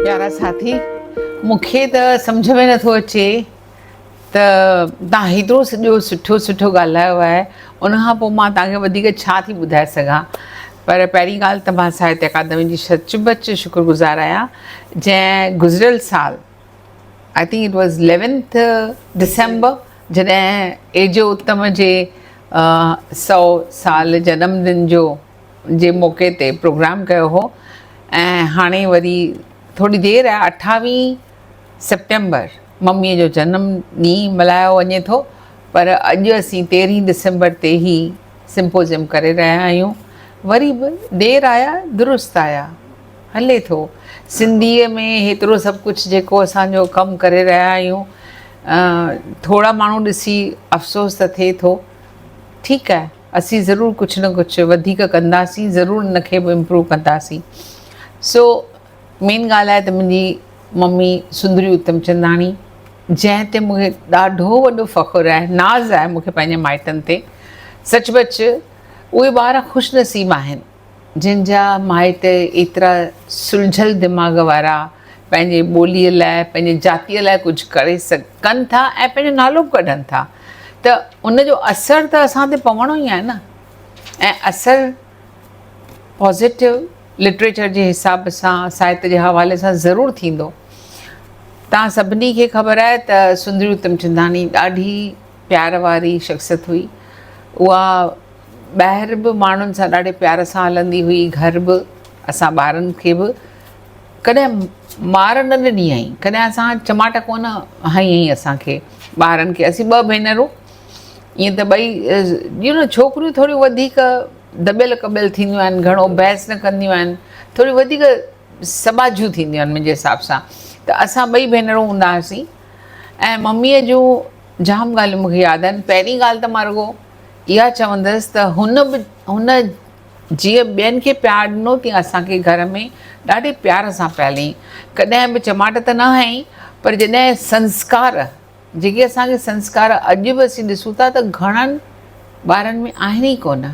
پيارا ساٿي مون کي ته سمجهه ۾ نٿو اچي ته توهان هيترو سڄو سٺو سٺو ڳالهايو آهي ان کان پوء مان توهان کي وڌيڪ ڇا ٿي ٻڌائي سگهان پر پهرين ڳالهه ته مان ساهتيه اڪادمي جي سچ پچ شڪر گذار آهيان جنهن گذريل سال I think it was eleventh December جڏهن اي جي اتم جي سو سال جنم دن جو جي موقعي تي پروگرام ڪيو هو ۽ هاڻي وري ٿوري دير آهي اٺاويهه سيپٽمبر مميء جو جنم ڏينهن ملهايو وڃي ٿو پر اڄ اسين تيرهين ڊسمبر تي هي سمپوزيم ڪري رهيا آهيون وري به دير آيا درست آيا هلي ٿو سنڌيء ۾ هيترو سڀ ڪجهه جيڪو اسان جو ڪم ڪري رهيا آهيون ٿورا ماڻهو ڏسي افسوس ته ٿئي ٿو ٺيڪ آهي اسين ضرور ڪجهه نه ڪجهه وڌيڪ ڪنداسين ضرور ان کي به امپروو ڪنداسين سو مين ڳالهه آهي ته منهنجي ممي سندري اتم چنداڻي جنهن تي مون کي ڏاڍو وڏو فخر آهي ناز آهي مون کي پنهنجي مائٽن تي سچ پچ اهي ٻار خوش نصيب آهن جن جا مائٽ ايترا سلجهيل دماغ وارا پنهنجي ٻوليء لاء پنهنجي جاتيء لاء ڪجهه ڪري ڪن ٿا ۽ پنهنجو نالو به ڪڍن ٿا ته ان جو اثر ته اسان تي پوڻو ئي آهي نه ۽ اثر پازيٽو لٽريچر جي حساب سان ساهت جي حوالي سان ضرور ٿيندو. توهان سڀني کي خبر آهي ته سندري اتم چنداڻي ڏاڍي پيار واري شخصيت هئي. اها ٻاهر به ماڻهن سان ڏاڍي پيار سان هلندي هئي، گهر به اسان ٻارن کي به ڪڏهن مار نه ڏني هئائين، ڪڏهن اسان چماٽ ڪونه هنئي هئائين اسان کي ٻارن کي. اسين ٻه ڀينرون ائين ته ٻئي يو نو ڇوڪريون ٿوريون وڌيڪ دٻيل ڪٻيل ٿينديون آهن گهڻو بحث نه ڪنديون آهن ٿوريون وڌيڪ سٻاجهيون ٿينديون آهن منهنجي حساب سان ته اسان ٻئي ڀينرون هوندا هئاسين ۽ مميء جون جام ڳالهيون مونکي ياد آهن پهرين ڳالهه ته مان رڳو اها چوندس ته هن به هن جيئن ٻين کي پيار ڏنو تيئن اسان کي گهر ۾ ڏاڍي پيار سان پاليائين ڪڏهن به چماٽ ته نه هنئي پر جڏهن سنسڪار جيڪي اسان کي سنسڪار اڄ به اسين ڏسون ٿا ته گهڻن ٻارن ۾ آهن ئي ڪونه.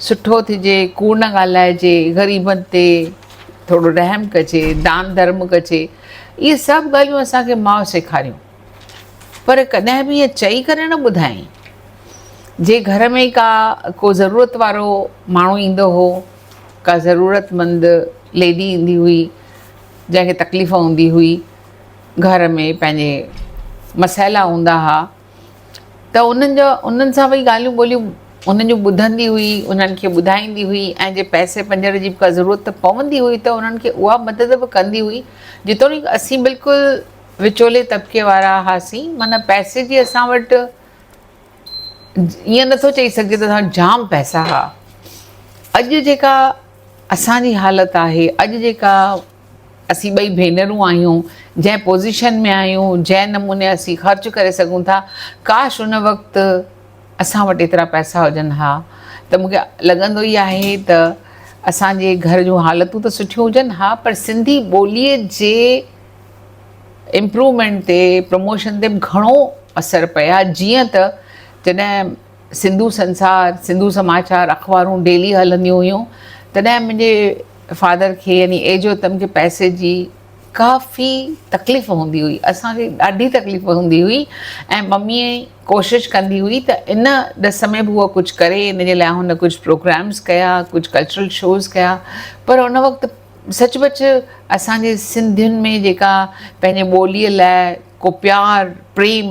سٺو ٿجي، ڪوڙ نه ڳالهائجي، غريبن تي ٿورو رحم ڪجي، دان ڌرم ڪجي، اهي سڀ ڳالهيون اسان کي ماء سيکاريون. پر ڪڏهن به ائين چئي ڪري نه ٻڌايائين. جي گهر ۾ ڪا ڪو ضرورت وارو ماڻهو ايندو هو، ڪا ضرورتمند ليڊي ايندي هئي، جنهن کي تڪليف هوندي هئي، گهر ۾ پنهنجي مسئلا هوندا ها ته انهن جا انهن سان ويهي ڳالهيون ٻولهيون انهن جون ٻڌندي هئي انهن کي ٻڌائيندي هئي ۽ جي پئسي پنجڙ جي به ڪا ضرورت پوندي هئي ته انهن کي اها مدد به ڪندي هئي جيتوڻيڪ اسين بلڪل وچولي طبقي وارا هئاسين معنيٰ پئسي جي اسان وٽ ائين نٿو چئي سگهجي ته اسان وٽ جام پئسا هئا اڄ جيڪا اسان جي حالت آهي اڄ جيڪا اسين ٻئي ڀينرون آهيون، جنهن پوزيشن ۾ آهيون، جنهن نموني اسين خرچ ڪري سگهون ٿا، ڪاش ان وقت اسان وٽ ايترا پئسا هجن ها ته مون کي لڳندو ئي آهي ته اسان جي گهر جون حالتون ته سٺيون هجن ها پر سنڌي ٻوليء جي امپروومينٽ تي پروموشن تي به گهڻو اثر پئي ها جيئن ته جڏهن سنڌو سنسار، سنڌو سماچار اخبارون ڊيلي هلنديون هيون تڏهن منهنجي فادر کي يعني اي جو اتم کي پئسي جي ڪافي تڪليف هوندي هئي اسان کي ڏاڍي تڪليف هوندي هئي ۽ ممي ڪوشش ڪندي هئي ته ان ڏس ۾ به هوء ڪجهه ڪري ان جي لاء هن ڪجهه پروگرامس ڪيا ڪجهه ڪلچرل شوز ڪيا پر ان وقت سچ پچ اسان جي سنڌين ۾ جيڪا پنهنجي ٻوليء لاء ڪو پيار پريم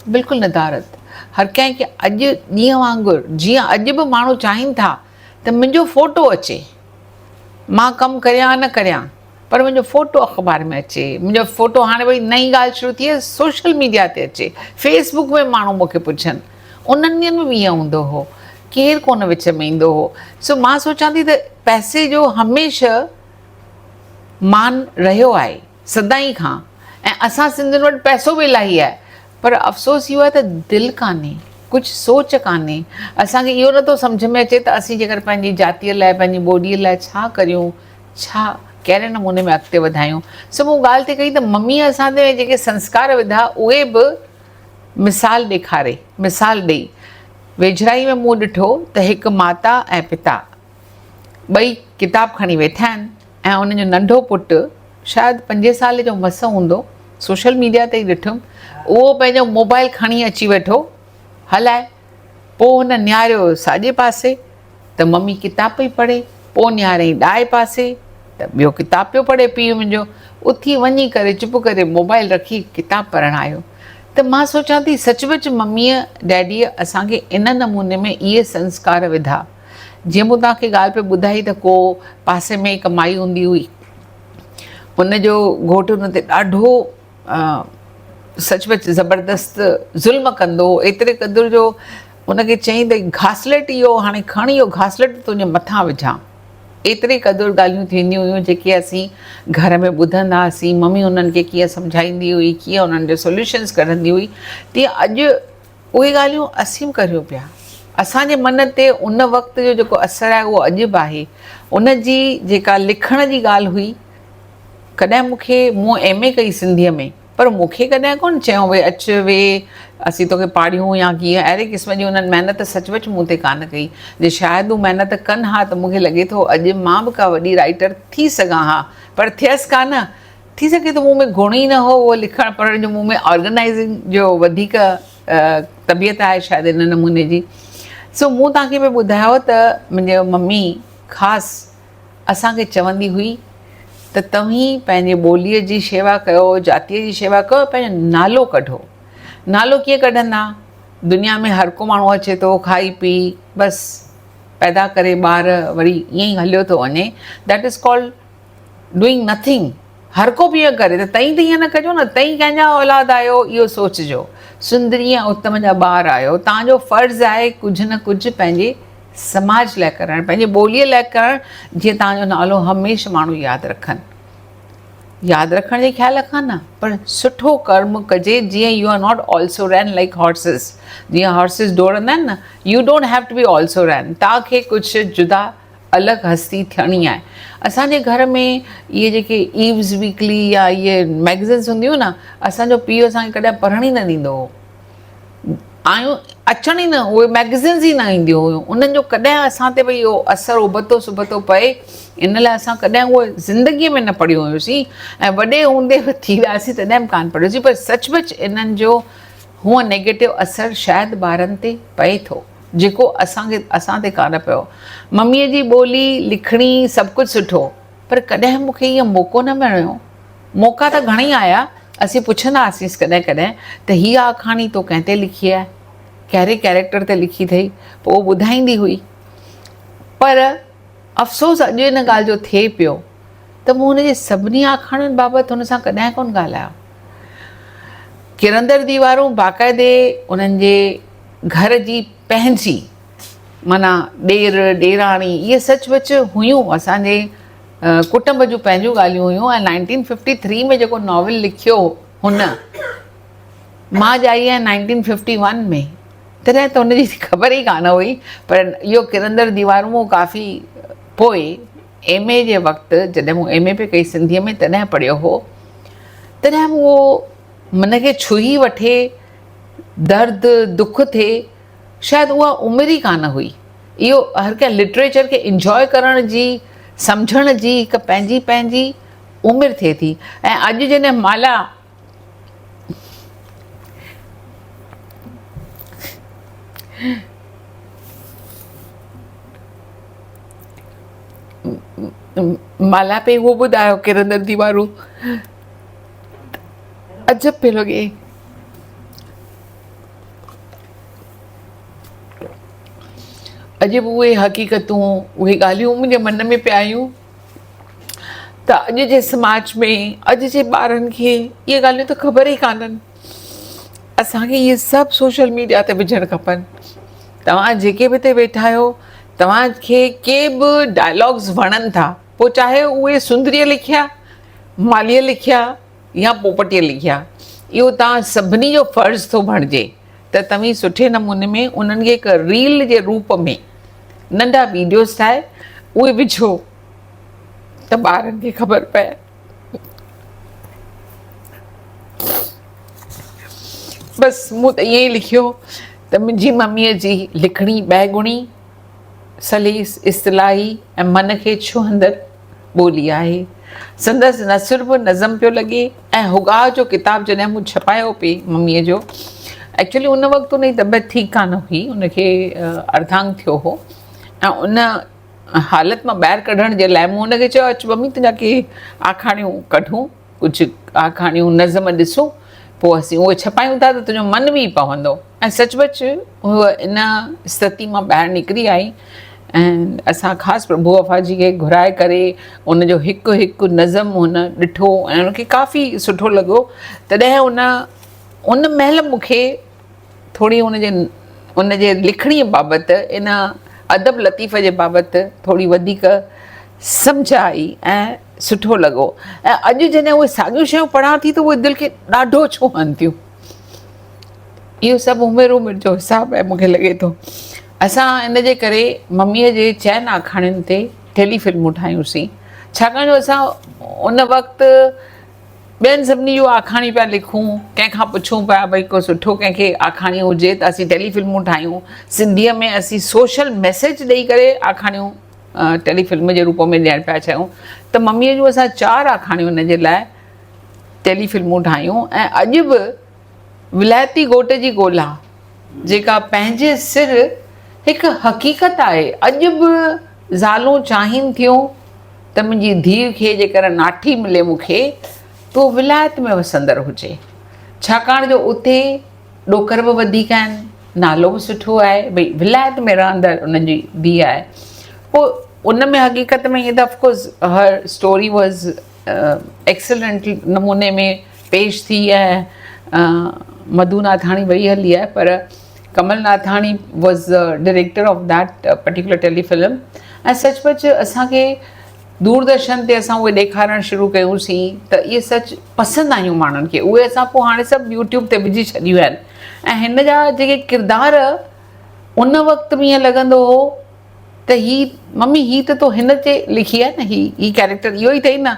بلڪل ندارت هر ڪنهن کي اڄ ڏينهن وانگر جيئن اڄ به ماڻهو چاهين ٿا ته منهنجو فوٽو اچي مان ڪم ڪريان نه ڪريان پر منهنجو فوٽو اخبار ۾ اچي منهنجو فوٽو هاڻي وري نئين ڳالهه شروع ٿي آهي سوشل ميڊيا تي اچي فيس بڪ ۾ ماڻهو مون کي پڇن انهن ڏينهن ۾ به ائين هوندو هو ڪير ڪونه وچ ۾ ايندو هو سو مان سوچان ٿي ته پئسي جو هميشه مان رهيو آهي سدائين کان ۽ اسان سنڌين وٽ پئسو به الاهي آهي پر افسوس اهو آهي ته دل ڪانهي ڪجهه سوچ ڪانهي اسان کي اهو نٿو سمجهه ۾ اچي ته اسين جيڪر پنهنجي جاتيء لاء پنهنجي ٻوليء لاء ڇا ڪريون ڇا ڪهڙي نموني ۾ اڳتي وڌايون سو مون ڳالهه ٿي ڪئي ته مميء اسان تي جيڪي سنسڪار وڌا اهي به مثال ڏيکاري مثال ڏئي ويجهڙائي ۾ مون ڏٺو ته هڪ ماتا ۽ پتا ٻئي ڪتاب کڻي ويٺا آهن ۽ انهن جو ننڍو پٽ شايد پنجين سالي جو مس هوندو سوشل ميڊيا تي ئي ڏٺم اهو پنهنجو موبائل کڻي اچي ويٺو هلائي پوء هن نهاريو ساڄي پاسي ته ممي ڪتاب پئي پڙهي پوء نهاريائين ڏائي پاسي ته ٻيو ڪتاب پيو پڙهي پيء منهنجو اٿي وڃي ڪري چپ ڪري موبائل رکي ڪتاب پڙهڻ آيو ته مان سوچان ٿي سچ پچ مميء ڊيڊيء اسان کي ان نموني ۾ اهي سنسڪار وڌا جيئن مون توهان کي ڳالهه پئي ٻڌائي ته ڪو پاسي ۾ هڪ مائي هوندي هئي ان جو گهوٽ ان تي ڏاڍو سچ پچ زبردست ظلم ڪندو هو ايتري قدر جو ان کي چيائين ته گهاسليٽ اهو هاڻي کڻ اهو گهاسليٽ تنهنجي مٿان وجهان ايتري قدر ڳالهيون ٿينديون هيون جيڪي اسين گهر ۾ ٻڌندا هئاسين ممي انهن کي ڪيئن سمجهائيندي هئي ڪيئن انهن جو سوليوشنس ڪڍندي هئي تيئن اڄ اهي ڳالهيون اسين به ڪريون پيا اسان جي من تي ان وقت جو جيڪو اثر آهي اهو اڄ به آهي ان جي جيڪا لکڻ جي ڳالهه هئي ڪڏهن مون کي مون ايم اي ڪئي سنڌيء ۾ پر مون کي ڪڏهن ڪونه چيو وي اچ وي اسين توکي پاڙهيون يا ڪيئن اهڙي قسم جي انهن محنت سچ پچ مون تي ڪانه ڪئي جي شايد هو محنت ڪن ها ته مون کي لڳي ٿو اڄ مان به ڪا وڏي رائيٽر ٿي سگهان ها پر ٿيس ڪانه ٿي سگهي ٿو مون ۾ گڻ ئي نه هو اهو لکڻ پڙهڻ جو مون ۾ آرگنائزنگ جو وڌيڪ طبيعت آهي شايد ان نموني جي سو مون توهان کي به ٻڌايو ته منهنجي ممي خاص اسان کي چوندي هئي ته توهين پنهنجي ٻوليء جي شيوا ڪيو، جاتيء جي شيوا ڪيو، پنهنجو نالو ڪڍو. نالو ڪيئن ڪڍندا؟ دنيا ۾ هر ڪو ماڻهو اچي ٿو، کائي پي، بس پيدا ڪري ٻار وري ائين ئي هليو ٿو وڃي. That is called doing nothing. هر ڪو به ائين ڪري ته تئين ته ائين نه ڪجو نه، تئين ڪنهن جا اولاد آهيو اهو سوچجو. سندري ۽ اتم جا ٻار آهيو، توهان جو فرض آهي ڪجهه نه ڪجهه پنهنجي سماج لاء ڪرڻ، پنهنجي ٻوليء لاء ڪرڻ، جيئن توهان جو نالو هميشه ماڻهو ياد رکن. ياد رکڻ جي خيال کان نه، پر سٺو ڪرم ڪجي جيئن you are not also ran like horses, جيئن هارسز ڊوڙندا آهن نه، you don't have to be also ran, توهان کي ڪجهه جدا الڳ هستي ٿيڻي آهي. اسان جي گهر ۾ اهي جيڪي ايوز ويڪلي يا اهي مئگزينس هونديون هيون نه، اسان جو پيء اسان کي ڪڏهن پڙهڻ ئي نه ڏيندو هو. آيون اچڻ ئي نه اهي مئگزينز ئي نه اينديون هيون انهن جو ڪڏهن اسان تي ڀئي اهو اثر ابتو سبتو پئي ان لاء اسان ڪڏهن اهو زندگي ۾ نه پڙهيون هيوسين ۽ وڏي هوندي به ٿي وياسين تڏهن به ڪانه پڙهيوسين پر سچ پچ انهن جو هونء نيگيٽو اثر شايد ٻارن تي پئي ٿو جيڪو اسان کي اسان تي ڪانه پيو مميء جي ٻولي لکڻي سڀ ڪجهه سٺو پر ڪڏهن مون کي ائين موقعو نه مليو موقعا ته گهڻئي آيا، اسين پڇندا هئاسينس ڪڏهن ڪڏهن ته هيء آکاڻي تو ڪنهن تي لکي آهي؟ ڪهڙي ڪئريڪٽر تي لکي اٿئي؟ پوء هوء ٻڌائيندي هئي. پر افسوس اڄ ان ڳالهه جو ٿئي پيو ته مون هن جي سڀني آکاڻين بابت هن سان ڪڏهن ڪونه ڳالهايو. ڪرندڙ ديوارون باقاعدي انهن جي گهر جي پنهنجي معنيٰ ڏير، ڏيراڻي اهي سچ پچ هيون اسان جي ڪٽنب جون پنهنجون ڳالهيون هيون ۽ نائنٽين ففٽي ٿري ۾ جيڪو ناول لکيو هن مان ڄائي آهيان نائنٽين ففٽي ون ۾ تڏهن ته هن جي خبر ئي ڪانه هئي پر اهو ڪرندڙ ديوارون مون ڪافي پوء ايم اي جي وقت جڏهن مون ايم اي پئي ڪئي سنڌيء ۾ تڏهن پڙهيو هو تڏهن اهو من کي ڇهي وٺي درد دک ٿئي شايد اها عمر ئي ڪانه هئي. اهو هر ڪنهن لٽريچر کي انجواء ڪرڻ جي، سمجهڻ جي هڪ پنهنجي پنهنجي عمر ٿئي ٿي ۽ اڄ جڏهن مالا مالا پئي اهو ٻڌايو ڪرندڙ ديوارون عجب پيو لڳي. اڄ به اهي حقيقتون اهي ڳالهيون منهنجي من ۾ پيا آيون ته اڄ جي سماج ۾ اڄ جي ٻارن کي اهي ڳالهيون ته خبر ئي ڪانهن اسانکي اهي سڀ سوشل ميڊيا تي وجهڻ کپن توهان جيڪي به هتي ويٺا آهيو توهان کي ڪي به ڊائلاگس وڻن ٿا پوء چاهي اهي سندريء لکيا مالهيء لکيا يا پوپٽيء لکيا، اهو توهان سڀني جو فرض ٿو بڻجي ته توهين سٺي نموني ۾ انهن کي هڪ ريل جي روپ ۾ ننڍا ويڊيوز ٺاهي اهي وجهو ته ٻارن کي خبر پئي. بس مون ته ائين ئي لکيو ته منهنجي مميء جي لکڻي ٻهڳڻي، سليس، اصطلاحي ۽ من کي ڇهندڙ ٻولي آهي. سندس نثر به نظم پيو لڳي ۽ هڳاء جو ڪتاب جڏهن مون ڇپايو پئي مميء جو ايڪچولي ان وقت ان جي طبيعت ٺيڪ ڪانه هئي ان کي ارڌانگ ٿيو هو ۽ ان حالت مان ٻاهر ڪڍڻ جي لاء مون ان کي چيو اچ ممي تنهنجا ڪي آکاڻيون ڪڍون ڪجهه آکاڻيون نظم ڏسون پوء اسين اهي ڇپايون ٿا ته تنهنجو من به پوندو ۽ سچ پچ هوء ان استٿي مان ٻاهر نڪري آئي ۽ اسان خاص پرڀو وفا جي کي گهرائي ڪري ان جو هڪ هڪ نظم هن ڏٺو ۽ ان کي ڪافي سٺو لڳو تڏهن ان ان مهل مون کي ٿوري ان جي ان جي لکڻي بابت ان ادب لطيف جي بابت ٿوري وڌيڪ سمجهه آئي ۽ سٺو لڳو ۽ اڄ جڏهن اهي ساڳيون شيون پڙهان ٿي ته اهي دل کي ڏاڍو ڇهن ٿيون. اهو سڀ عمر عمر جو حساب آهي مونکي لڳي ٿو. اسان ان جي ڪري مميء جي چئن آکاڻين تي ٽيلي فلمون ٺاهيون سين ڇاڪاڻ جو اسان ان وقت ٻين سڀني جون آکاڻيون پيا لکون ڪنهن کان پڇون پيا ڀئي ڪو سٺو ڪنهن کي آکاڻي هجي ته اسين ٽيلي فلمون ٺاهيون سنڌيء ۾ اسين سوشل ميسيج ڏئي ڪري آکاڻيون ٽيلي فلم جي روپ ۾ ڏيڻ پيا چاهيون ته مميء جون اسان چار آکاڻيون ان جي لاء ٽيلي فلمون ٺاهيون ۽ اڄ به ولايتي گهوٽ جي ڳولا جيڪا پنهنجي سر هڪ حقيقت آهي اڄ به زالون چاهين ٿيون ته منهنجي ڌيء کي جيڪر ناٺي ملي مون کي ته اهو ولايت ۾ وسندڙ هجي ڇاڪاڻ جو اتي ڏوڪر به وڌيڪ آهن، نالو به سٺو آهي، ڀئي ولايت ۾ رهندڙ انهن جي ڌيء آهي. پوء ان ۾ حقيقت ۾ ائين ته of course her story was excellent نموني ۾ پيش ٿي ۽ مڌو ناٿاڻي وئي هلي آهي پر Kamal Nathani was director of that particular telefilm ۽ سچ پچ اسان کي دوردرشن تي اسان اهي ڏيکارڻ شروع ڪيون سين ته اهي سچ پسند آيون ماڻهن کي اهي اسان پوء هاڻي سڀ يوٽيوب تي وجهي ڇڏيون آهن ۽ هن جا جيڪي ڪردار ان وقت به ائين لڳندو هو ته هي ممي هي ته تو هن تي لکي آهي نه هي هي ڪيريڪٽر اهو ئي اٿئي نه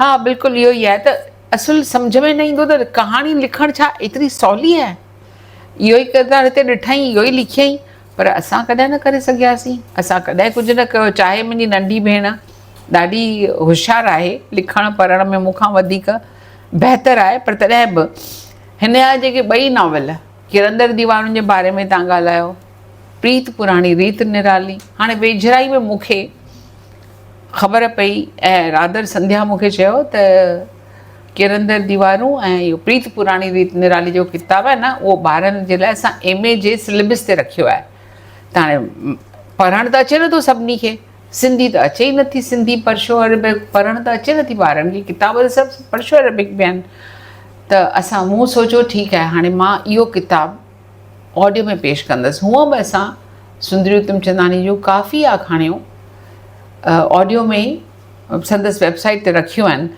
ها بلڪل اهو ئي آهي ته اصل سمجهه ۾ نه ايندو ته ڪهاڻي لکڻ ڇا ايتري سولي آهي اهو ئي ڪردار هتي ڏٺائين اهو ئي لکيائين پر اسان ڪڏهن نه ڪري سگهياسين، اسان ڪڏهن ڪجهه نه ڪيو، چاهي منهنجي ننڍي ڀيڻ ڏاڍي هوشيار آهي، لکڻ پڙهڻ ۾ مون کان وڌيڪ بهتر آهي، پر تڏهن به هن جا جيڪي ٻئي ناول ڪرندڙ ديوارن جي باري ۾ تان ڳالهايو، پريت پراڻي ريت نرالي، هاڻي ويجهڙائي ۾ مون کي خبر پئي ۽ رادر سنڌيا مون کي چيو ته ڪرندڙ ديوارون ۽ اهو پريت پراڻي ريت نرالي جو ڪتاب آهي نه اهو ٻارن جي لاء اسان ايم اي جي سليبس تي رکيو آهي ته هاڻي پڙهڻ ته اچي نٿو سڀني کي سنڌي ته اچي ئي نٿي سنڌي پرشو عربڪ پڙهڻ ته اچي نٿي ٻارن کي ڪتاب ته سڀ پرشو عربڪ به آهن ته اسان مون سوچيو ٺيڪ آهي هاڻي مان اهو ڪتاب آڊيو ۾ پيش ڪندس هونء به اسان سندري اتمچنداڻي جون ڪافي آکاڻيون آڊيو ۾ سندس ويب سائيٽ تي رکيون آهن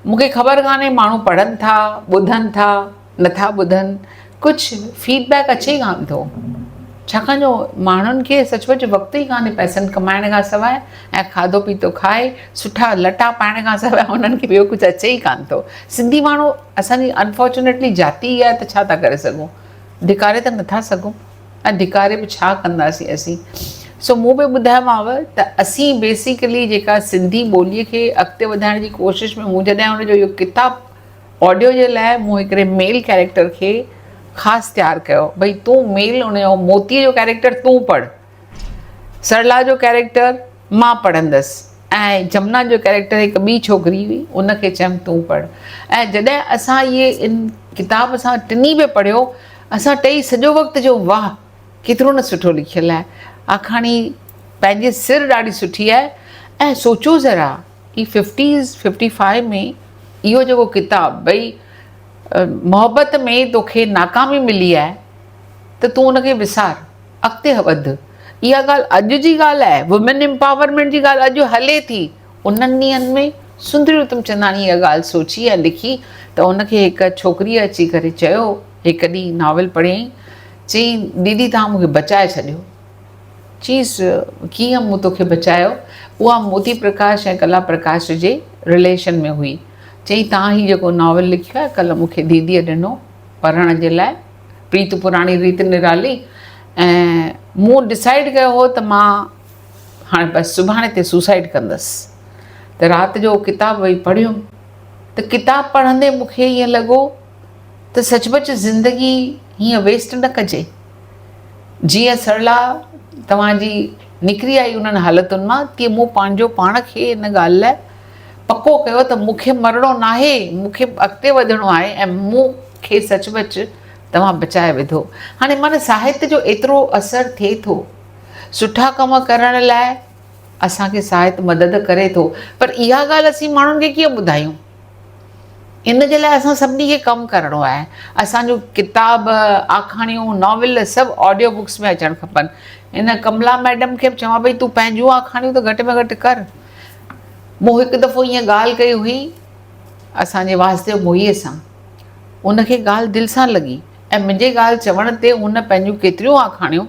مون کي خبر ڪانهي ماڻهو پڙهن ٿا ٻڌن ٿا نٿا ٻڌن ڪجهه فيڊ بيڪ اچي ئي ڪانه ٿو ڇاڪاڻ جو ماڻهن کي سچ پچ وقت ئي ڪانهي پئسن ڪمائڻ کان سواء ۽ کاڌو پيتو کائي سٺا لٽا پائڻ کان سواء انهن کي ٻيو ڪجهه اچي ئي ڪانه ٿو سنڌي ماڻهو اسان جي انفارچونيٽلي جاتي ئي آهي ته ڇا ٿا ڪري سگهون ڌڪاري ته نٿا سگهون ۽ ڌڪاري به ڇا ڪنداسين اسين. سو مون به ٻڌايومانو ته اسين بيسيڪلي جيڪا سنڌي ٻوليء کي اڳتي وڌائڻ جي ڪوشش ۾ مون جڏهن ان جو اهو ڪتاب آڊيو جي لاء مون هڪڙي ميل ڪيريڪٽر کي خاص تيار ڪيو ڀئي تون ميل ان جو موتيء جو ڪيريڪٽر تون پڙهه سرلا جو ڪيريڪٽر مان پڙهندس ۽ جمنا جو ڪيريڪٽر هڪ ٻي ڇوڪري هئي ان کي چيم تون پڙهه ۽ جڏهن اسان اهي ان ڪتاب اسان ٽنهي به پڙهيو اسان ٽئي سڄو وقت چيو واهه ڪيترو نه سٺو لکيل آهي آکاڻي پنهنجي سر ڏاڍي سٺي آهي ۽ سوچو ذرا هي ففٽيز ففٽي فائيو ۾ اهو جيڪو ڪتاب ڀئي محبت ۾ توکي ناڪامي ملي آهي ته تون ان کي وسار اڳتي وڌ. اها ڳالهه اڄ جي ڳالهه آهي، وومين امپاورمينٽ جي ڳالهه اڄ هلي ٿي. انهن ڏينهن ۾ سندري اتمچنداڻي اها ڳالهه سوچي ۽ لکي ته هن کي هڪ ڇوڪريء اچي ڪري چيو، هڪ ڏينهن ناول پڙهيائين، چيائين، ديدي توهان مون کي بچائي ڇڏيو. چيس، ڪيئن مون توکي بچايو؟ اها موتي پرڪاش ۽ ڪلا پرڪاش جي رليشن ۾ هئي. چيائين، توهان هي جيڪو ناول لکيو آهي، ڪلهه مون کي ديديء ڏنو پڙهڻ جي لاء. پريت پراڻي ريت نرالي ۽ مون ڊسائيڊ ڪيو هو ته مان هاڻي بس سڀاڻي تي سوسائيڊ ڪندس ته رات جو ڪتاب ويهي پڙهيم ته ڪتاب پڙهندي مون کي ائين لڳو ته سچ پچ زندگي هيئن ويسٽ نه ڪجي. جيئن سرلا توهان جي نڪري آئي انهن حالتن مان تيئن مون پنهنجو پاڻ کي ان ڳالهه لاء پڪو ڪيو ته مون کي مرڻو ناهي، مون کي اڳتي وڌڻو آهي ۽ مون کي سچ پچ توهان بچائي وڌو. هاڻي معنيٰ ساهت جو ايترو اثر ٿئي ٿو. سٺا ڪم ڪرڻ لاء اسان کي ساهت مدد ڪري ٿو پر اها ڳالهه اسين ماڻهن کي ڪيئن ٻڌايون؟ ان جي لاء اسان سڀني کي ڪم ڪرڻو آهي. اسان جون ڪتاب، آکاڻيون، ناول سڀ آڊيو بڪس ۾ اچڻ کپن. ان ڪملا ميڊم کي به چوان پئي تون پنهنجون آکاڻيون ته گهٽ ۾ گهٽ ڪر. مون هڪ دفعو ائين ڳالهه ڪئي هئي اسان جي واسديو موهيء سان. ان کي ڳالهه دل سان لڳي ۽ منهنجي ڳالهه چوڻ تي هن پنهنجون ڪيتريون آکاڻيون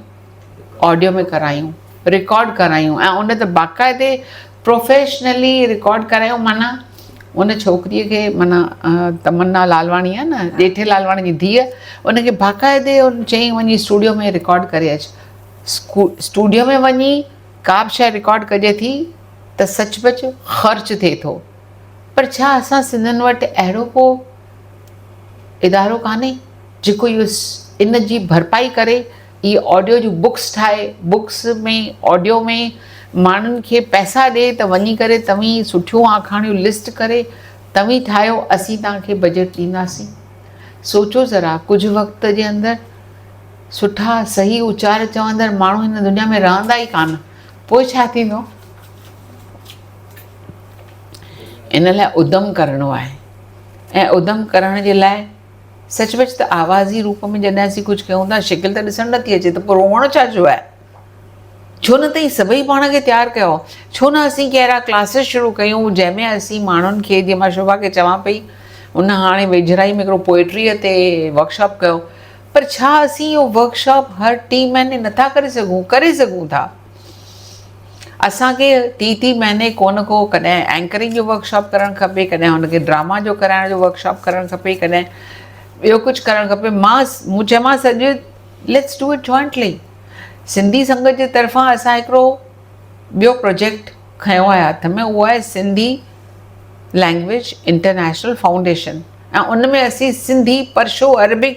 آڊيو ۾ ڪرايون، رڪارڊ ڪرايون ۽ ان ته باقاعدي پروفيشنلي رڪارڊ ڪرايون معنيٰ ان ڇوڪريء کي معنيٰ تمنا لالواڻي آهي نه ڄيٺي لالواڻي جي ڌيء ان کي باقاعدي ان چيائين وڃي اسٽوڊيو ۾ رڪارڊ ڪري اچ اسٽوڊيو ۾ وڃي ڪا به شيء رڪارڊ ڪجي ٿي ته سچ پچ خرچ ٿئي ٿو پر ڇا اسان سنڌين وٽ اهڙو ڪو ادارو ڪانهي جيڪو اهو ان جي ڀرپائي ڪري اهي آڊيو جون بڪس ٺاهي بڪس ۾ آڊيو ۾ ماڻهن کي پئسا ڏي ته وڃي ڪري توهين سٺيون آکاڻيون لسٽ ڪري توهين ٺاهيو اسين توهان کي بجيٽ ڏينداسين سوچو ذرا ڪجهه وقت جي اندر سٺا صحيح اچار چوندڙ ماڻهو هن دنيا ۾ رهندا ئي ڪانه پوء ڇا ٿيندو ان لاء ادم ڪرڻو آهي ۽ ادم ڪرڻ جي لاء سچ پچ ته آوازي روپ ۾ جڏهن اسين ڪجهه ڪيون ٿا شڪل ته ڏسڻ نٿي اچي ته پوء روئڻ ڇا جو آهي؟ ڇو نه توهين سڀئي پاڻ کي تيار ڪيو؟ ڇو نه اسين ڪي اهڙا ڪلاسز شروع ڪيون جنهن ۾ اسين ماڻهن کي جيئن مان شوڀا کي چوان پئي ان هاڻي ويجهڙائي ۾ هڪڙو پوئٽريء تي ورڪشاپ ڪيو پر ڇا اسين اهو ورڪشاپ هر ٽي مهيني نٿا ڪري سگهون؟ ڪري سگهون ٿا. اسان کي ٽي ٽي مهيني ڪو نه ڪو ڪڏهن اينڪرنگ جو ورڪشاپ ڪرڻ کپي ڪڏهن هن کي ڊراما جو ڪرائڻ جو ورڪشاپ ڪرڻ کپي ڪڏهن ٻيو ڪجهه ڪرڻ کپي مان مون چيومانس اڄ let's do it jointly Sindhi Sangat جي طرفان اسان هڪڙو ٻيو پروجيڪٽ کنيو آهي هٿ ۾ اهو آهي سنڌي لينگويج انٽرنيشنل فائونڊيشن ۽ ان ۾ اسين سنڌي پرشو عربڪ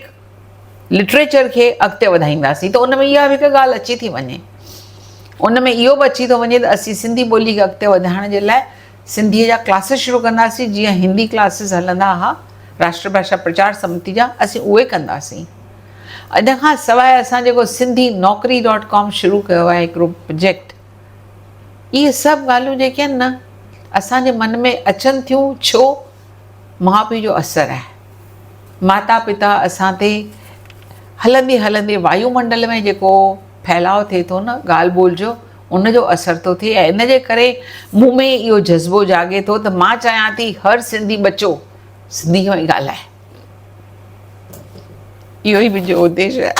لٽريچر کي اڳتي وڌائينداسين ته ان ۾ اها به هڪ ڳالهه اچي ٿي وڃي ان ۾ اهو به اچي ٿو وڃي ته اسين سنڌي ٻولي کي اڳتي وڌائڻ جي لاء سنڌيء جا ڪلاسز شروع ڪنداسين جيئن هندي ڪلاسز هلندا هئا راشٽر ڀاشا پرچار سمتي جا اسين اهي ڪنداسين ان کان سواء اسان جيڪو سنڌي نوڪري ڊاٽ ڪام شروع ڪيو آهي هڪڙو پروجيڪٽ اهي سڀ ڳالهيون جيڪي آهن نه اسان جي من ۾ اچن ٿيون ڇو ماء پيء جو اثر آهي. ماتا پتا اسان تي هلندي هلندي وايو منڊل ۾ جيڪو ڦهلاء ٿئي ٿو نه ڳالهه ٻولهه جو ان جو اثر ٿو ٿئي ۽ ان جي ڪري مون ۾ اهو جذبو جاڳي ٿو ته مان چاهيان ٿي هر سنڌي ٻچو سنڌي ۾ ڳالهائي. اهو ئي منهنجو اديش آهي.